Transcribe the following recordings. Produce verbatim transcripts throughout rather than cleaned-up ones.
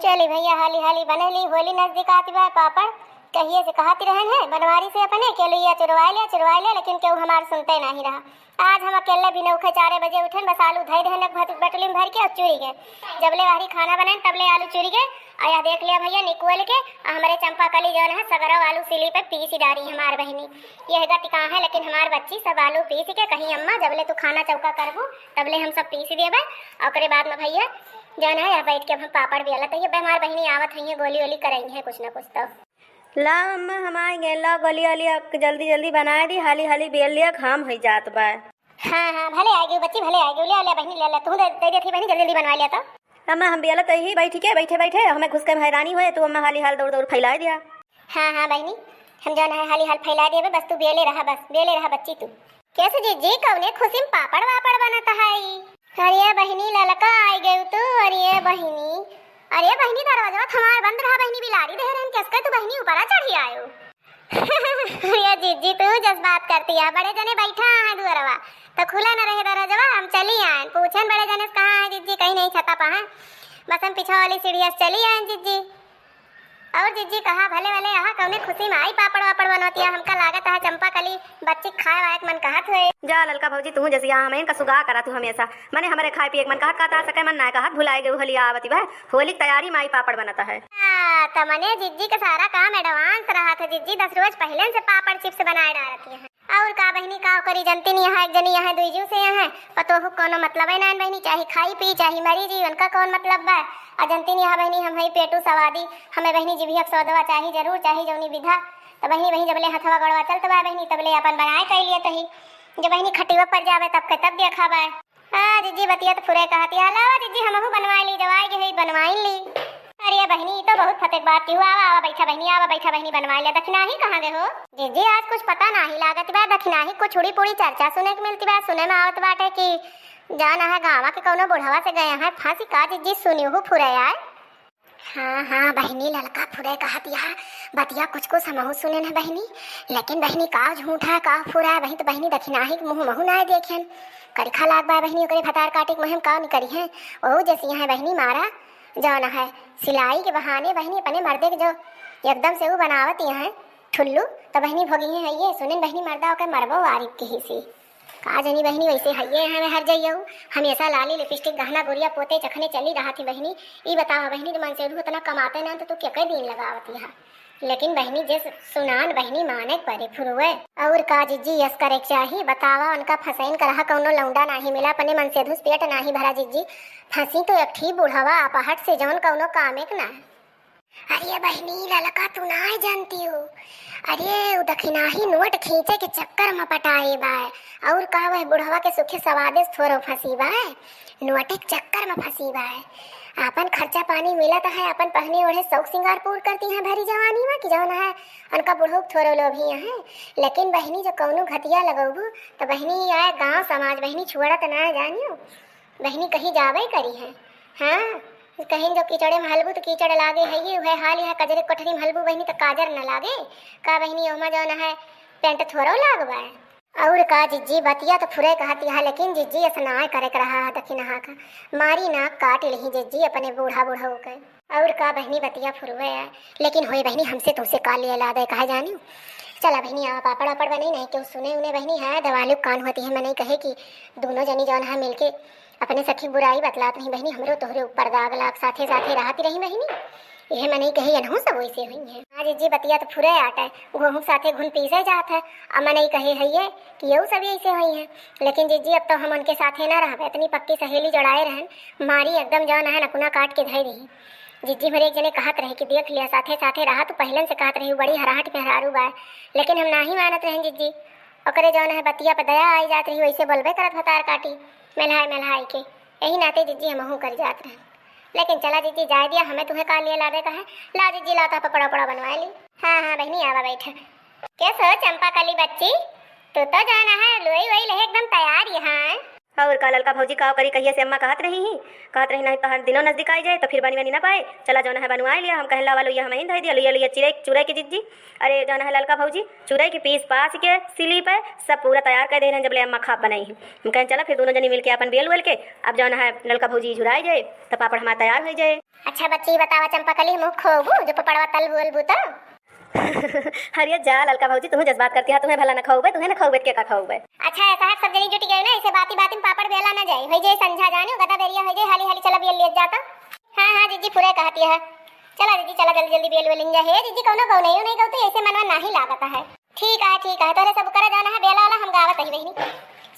चली भइया, हाली हाली बनइली, होली नजदीकात बा, पापड़ कहिए से कहत रहन है बनवारी से अपने के लुइया चुरवाइ ले, चुरवाइ ले, लेकिन केहू हमार सुनते नाहीं रहा। आज हम अकेले भी नौखे चारे बजे उठन, बस आलू धइ देहन एक भट-, बटुली में भरि के अउर चुरि गए। जबले वहरी खाना बनइन तबले आलू चुरि गए। अउर यह देख लिया भइया निकुअल के, अउर हमरे चंपा कली जौन है सगरो आलू सिली पे पीस डारी हमार बहिनी। यह गति कहाँ है, लेकिन हमार बच्ची सब आलू पीस के कहीं अम्मा जबले तू खाना चौका करबू तबले हम सब पीस देबे। अउर ओकरे बाद में भइया जौन है, यह बैठ के हम पापड़ बेलत है, ये हमार बहिनी आवत है, ये गोली वोली करइहैं कुछ ना कुछ तो। लाव अम्मा, हम आइ गए, लाव गोली वोली अब जल्दी जल्दी बनाइ दी, हाली हाली बेल लिया, घाम होइ जात बा। हाँ, हाँ, भले आइ गए बच्ची, भले आइ गए, ले, ले बहिनी, ले, ले, तू दे, दे देती बहिनी, जल्दी जल्दी बनवाइ लिया तो। अम्मा, हम बेलत ही बैठ के, बैठे बैठे हमें घुस के हैरानी होए, तू अम्मा हाली हाल दौड़ दौड़ फैलाइ दिया। हाँ, हाँ बहिनी, हम जौन है हाली हाल फैलाइ देबे, बस तू बेले रहा, बस बेले रहा बच्ची तू। कैसे जीजी, कौने खुशी में पापड़ वापड़ बनत है? अरे बहिनी, ललका आइ गयू तू। अरे बहिनी, अरे बहिनी, दरवाजवा हमार बंद रहा बहिनी, बिलारी देह रहन, कैसे तू बहिनी ऊपरा चढ़ी आयो? अरे जीजी, तू जस बात करती है, बड़े जने बैठा है दुअरवा, तो खुला न रहे दरवाजवा, हम चली आयन, पूछन बड़े जने से कहाँ है जीजी, कहीं नहीं छता पा है, बस हम पीछा वाली सीढ़िया से चली आयन जीजी। अउर जीजी कहा, भले भले, यहाँ कौने खुशी में आई पापड़ वापड़ बनवतिया? हमका लागत है चंपा कली बच्ची खाए वाए के मन कहत हुए। जा ललका भौजी, तू जैसे यहाँ हमें इनका सुगा करा तू हमेशा, मने हमरे खाए पिए के मन कहत कहत आ सके, मन ना कहत भुलाए गए होली आवती बा, होली की तैयारी में आई पापड़ बनता है। हाँ, त मने जीजी के सारा काम advance रहा था। जीजी दस रोज पहले से पापड़ chips बनाए डालती है। अउर का बहिनी, का करी, जनती नहीं है, एक जनी यहाँ दुई जू से यहाँ पतोहू कोनो मतलब है ना बहिनी, चाहे खाई पी, चाहे मरी जी, उनका कौन मतलब बा? आ जनती नहीं है बहिनी, हम है पेटू सवादी, हमें बहिनी जिभिया के सौदवा चाही जरूर, चाही जौनी विधा। त बहिनी, बहिनी जबले हथवा गोड़वा चलत बा बहिनी, तबले अपन बनाए कई लिए तही। जब बहिनी खटिया पर जावे, तब के तब देखा बा। हाँ जीजी, बतिया तो फुरे कहती है। लावा जीजी, हमहू बनवाई ली, जवाई के है, बनवाई ली। अरे बहिनी, ई तो बहुत फतेक बात की हुआ। आवा, आवा, बैठा बहिनी, आवा, बैठा बहिनी, बनवाई ले। दखिनाही कहाँ गए हो? जीजी, आज कुछ पता नाही लागत बा, दखिनाही कुछ उड़ी पुड़ी चर्चा सुने के मिलती बा। सुने में आवत बाटे कि जान है गाँवा के कौनो बुढ़वा से गए हैं फांसी का। जीजी, सुनियो फुरे आए। हाँ, हाँ, बहिनी, ललका फुरे कहत यह बतिया कुछ कुछ हमहू सुने न बहिनी, लेकिन बहिनी, का झूठ है, का फुरा है, बहिनी, तो बहिनी, दखिनाही के मुँह महू नाय देखेन। करिखा लाग बा बहिनी, ओकरे भतार काटे के मुँह में का निकरी है, ओहू जैसी यहाँ बहिनी मारा, जौन है, सिलाई के बहाने बहिनी अपने मर्दे के जो एकदम से ऊ बनावत यहाँ ठुल्लू, तो बहिनी, भोगी है ये, सुनिन बहिनी, मर्दा ओके मरबो वारिब के ही से। का जनी बहिनी, वैसे हइये हमें हर जइयऊ, हमेशा लाली लिपस्टिक गहना गुरिया पोते चखने चली रहत ही बहिनी। ई बतावा बहिनी, तू मनसेधू उतना कमाते ना तो तू क्या कई दिन लगावत यहाँ? लेकिन बहिनी, जे सुनान बहिनी माने के परे फुरुए। अउर का जिज्जी यस करे के चाही? बतावा, उनका फसैन करहा कौनो लौंडा नाही मिला, अपने मनसेधू से पेट नाही भरा जिज्जी। फंसी तो एक ठी बुढ़वा अपहट से, जौन कौनो कामे के ना। अरे बहिनी, ललका तू नाय जानती हो। अरे, उ दखिनाही नोट खींचे के चक्कर में पटाए बाय। अउर का वह बुढ़वा के सुखे सवादे से थोरो फंसी बाय, नोटे के चक्कर में फंसी बाय। आपन खर्चा पानी मिलत है, आपन पहने ओढ़े शौक सिंगार पूर करती हैं भरी जवानी में कि जौन है उनका बुढ़ऊ के थोरो लोभी हैं। लेकिन बहिनी, जो कौनो घतिया लगौबू तो बहिनी, आए गांव समाज बहिनी छुअड़त ना जानियो। बहिनी कहीं जाबे करी है। हाँ, कहीं जो कीचड़े में हलबू तो कीचड़ लागे है, ये है हाल, यह कजरे कोठरी में हलबू बहिनी तो काजर न लागे। का बहिनी, ओमा जौन है पेंट थोड़ो लागबा है। अउर का जिज्जी, बतिया तो फुरे कहती है, लेकिन जिज्जी ऐसा ना करे के रहा है दखिनहा का, मारी नाक काट लिही जिज्जी अपने बूढ़ा बूढ़ऊ के। अउर का बहिनी, बतिया फुरुए है, लेकिन होए बहिनी, हमसे तुमसे का लिए लादे, कहे जानियो। चला बहिनी, आवा पापड़ वापड़ बनी, नहीं केहू सुने उने बहिनी, है देवालू कान होती है, मनई कहे कि दोनों जनी जौन है मिलके अपने सखी बुराई बतलात रही बहिनी, हमरो तोहरे ऊपर दाग लाग, साथे साथे रहती रही बहिनी। यह मनई कहे, एनहू सब वैसे हुई हैं। हाँ जिज्जी, बतिया तो फुरे आट है, उहू साथे घुन पीसे जात है, अब मनई कहे है ये कि यहू सब ऐसे हुई हैं। लेकिन जिज्जी, अब तो हम उनके साथे ना रहबे, इतनी पक्की सहेली जोड़ाए रहन, मारी एकदम जौन है नकुना काट के धई रही। जिज्जी, हमरे एक जने कहत रहे कि देख लिया, साथे साथे रहा, तू पहिलन से कहत रही, बड़ी हराहट मेहरारू बाय, लेकिन हम नाही मानत रहन जिज्जी। ओकरे जौन है बतिया पे दया आई जात रही, वैसे बोलबे करत भतार काटी, मेल्हाय मेल्हाय के। यही नाते जिज्जी हमहू कर जात रहन। लेकिन चला जिज्जी, जाए दिया, हमें तुम्हें का लिए लादे का है। ला जिज्जी, लाता पपड़ा उपड़ा बनवा ली। हाँ, हाँ बहिनी, आवा बैठा। कैसे हो चंपा कली बच्ची, तू तो जौन है लोई वोई ले एकदम तैयार यहाँ। अउर का ललका भौजी, का करी, कहिए से अम्मा कहत रही ही, कहत रही, "नहीं तोहर दिनों नजदीक आई जाए तो फिर बनी बनी ना पाए, चला जौन है बनवाए लिया।" हम कहला, "वालो, ये हम ही धई दिया, लिया, लिया चिरई चुरई के जिज्जी।" अरे जौन है ललका भौजी, चुरई के पीस पास के सिली पे सब पूरा तैयार कर दे रहन, जब ले अम्मा खाप बनाई है। हम कहें, "चला फिर दोनों जनी मिलके अपन बेल वेल के अब जौन है ललका भौजी झुराई जाए तो पापड़ हमार तैयार हो जाए।" अच्छा बच्ची, बतावा चंपा कली, हमहू खउबू जो पपड़वा तलबू अलबू तो? अरे जा ललका भौजी, तुहू जज्बात करती है, तुहे भला न खउबे, तुहे न खउबे त के का खउबे? अच्छा, ऐसा है, सब जनी जुटि गए ना, ऐसे बाती बाती में पापड़ बेला न जाए, होइ जाए संझा जानिउ, गदा बेरिया होइ जाए, हाली हाली चला बेल लेत जाता। हाँ हाँ जिज्जी, पूरे कहती है। चला जिज्जी, चला जल्दी जल्दी बेल वेलिन जा। हे जिज्जी, कउनो गउ नहीं, नहीं गउ तो ऐसे मनवा नाही लागत है। ठीक है, ठीक है, तोरे सब करे जाना है, बेला वाला हम गावत ही बहिनी।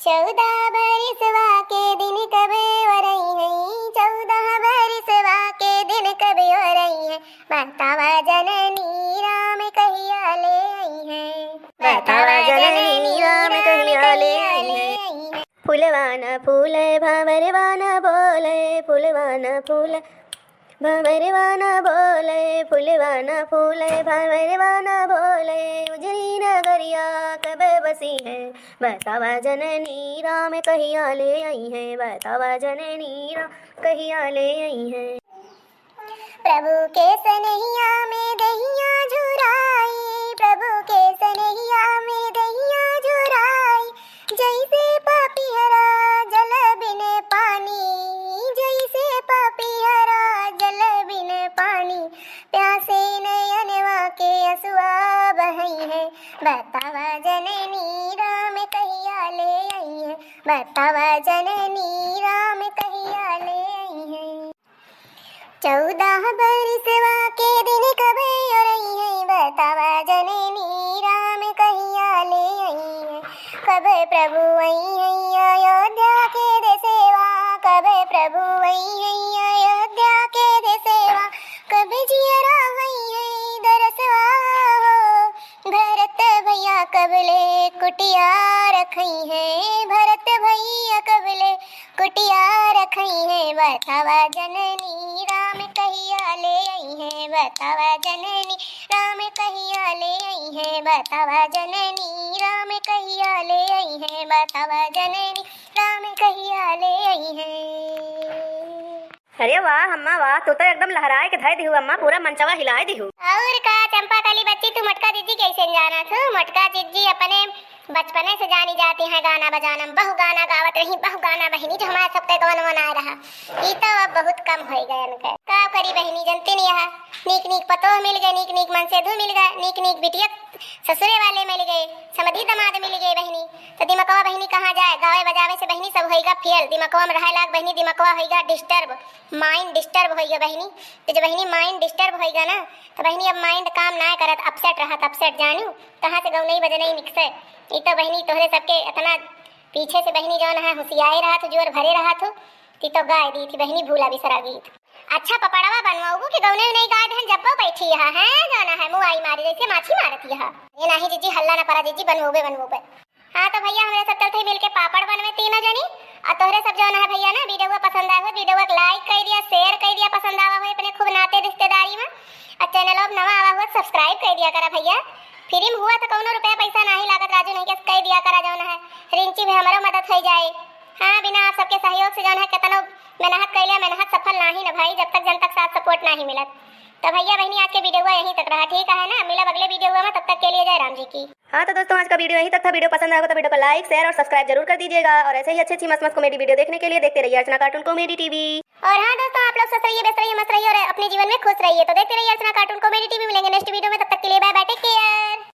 चउदह बरिसवा के दिन कब ओरई है, चउदह बरिसवा के दिन कब ओरई है, बतावा जननी राम कहिया ले आई है, बतावा जननी राम कहिया ले आई है। फुलवा न फूले, भंवरवा न बोले, फुलवा न फूले, भंवरवा न बोले, फुलवा न फूले, भंवरवा न बोले, उजरी नगरिया कब बसी है, बतावा जननी राम कहिया ले आई है, बतावा जननी राम कहिया ले आई है। प्रभु के सनेहिया में देहिया झुराई, प्रभु के सनेहिया में देहिया झुराई, जइसे पपिहरा जल बिन पानी, जइसे पपिहरा जल बिन पानी, प्यासे नयनवा के असुआ बहई है, बतावा जननी राम कहिया ले आई है, बतावा जननी राम कहिया ले आई है। चउदह बरिसवा के दिन कब ओरई है, बतावा जननी राम कहिया ले आई है, कब प्रभु आई है अयोध्या के देसेवा, कब प्रभु आई है अयोध्या के देसेवा, कब जियरा होई है दरसवा हो, भरत भैया कबले कुटिया रखई है, भरत भैया कबले कुटिया रखई है, बतावा जननी राम कहिया ले आई है, बतावा जननी राम कहिया ले आई है, बतावा जननी राम कहिया ले आई है, बतावा जननी राम कहिया ले आई है। अरे वाह अम्मा वाह, तू तो एकदम लहराए के धइ दिहू अम्मा, पूरा मंचवा हिलाए दिहू। और का चंपा कली बच्ची, तू मोटका जिज्जी कैसे न जाना थू? मोटका जिज्जी अपने बचपने से जानी जाती हैं गाना बजाना में, बहु गाना गावत रही, बहु गाना बहिनी, जो हमारे सबके गवन वन आए रहा, ई तो अब बहुत कम होइ गए उनके। का करी बहिनी, जनती नहीं है, नीक नीक पतोह मिल गए, नीक नीक मनसेधू मिल गए, नीक नीक बिटिया ससुरे वाले मिल गए, समधी दमाद मिल गए बहिनी, तो दिमकवा बहिनी कहाँ जाए? गावे बजावे से बहिनी सब होइगा फेल, दिमकवा में रहे लाग बहिनी, दिमकवा होइगा डिस्टर्ब, माइंड डिस्टर्ब होइगा बहिनी। तो जब बहिनी माइंड डिस्टर्ब होइगा ना, तो बहिनी अब माइंड काम ना करत, अपसेट रहत, अपसेट जानू, कहाँ से गौनई बजनई निकसे। ई तो बहिनी तोहरे सबके इतना पीछे से बहिनी जौन है हुसियाए रहत हो, जोर भरे रहत हो, ती तो गाय दी थी बहिनी भूला बिसरा गीत। अच्छा पपड़वा बनवाऊ कि गौने नहीं गाय बहन जब्बो बैठी है, हैं जौन है मुआई मारी जैसे माछी मारती है। ये नाही जिज्जी हल्ला ना परा जिज्जी, बनवाऊबे बनवाऊबे। हाँ तो भैया हमरे सब चलते मिलके पापड़ बनवे तीनों जनी। और तोहरे सब जौन है भैया ना वीडियो पसंद आए हो, वीडियो को लाइक कर दिया, शेयर कर दिया, पसंद आवा हो अपने खूब नाते रिश्तेदारी में। और चैनल अब नवा आवा हुआ सब्सक्राइब कर दिया करा भैया। फ्री में हुआ तो कौनो रुपया पैसा नाही लागत राजू नहीं के कर दिया करा जौन है रिंची भी हमारो मदद हो जाए। हाँ बिना आप सबके सहयोग से जौन है कितनो मेहनत कैले मेहनत सफल नाही न भाई, जब तक जन तक साथ सपोर्ट नाही मिलत। तो भैया बहनी आज के वीडियो यहीं तक रहा, ठीक है ना, मिलब अगले वीडियो में, तब तक के लिए जय राम जी की। हाँ तो दोस्तों आज का वीडियो यहीं तक था। वीडियो पसंद आया हो तो वीडियो को लाइक शेयर और सब्सक्राइब जरूर कर दीजिएगा और ऐसे ही अच्छी अच्छी मस्त मस्त कॉमेडी वीडियो देखने के लिए देखते रहिए अर्चना कार्टून कॉमेडी टीवी। और हाँ दोस्तों आप लोग स्वस्थ रहिए, व्यस्त रहिए, मस्त रहिए और अपने जीवन में खुश रहिए। तो देखते रहिए अर्चना कार्टून कॉमेडी टीवी, मिलेंगे नेक्स्ट वीडियो में, तब तक के लिए बाय बाय, टेक केयर।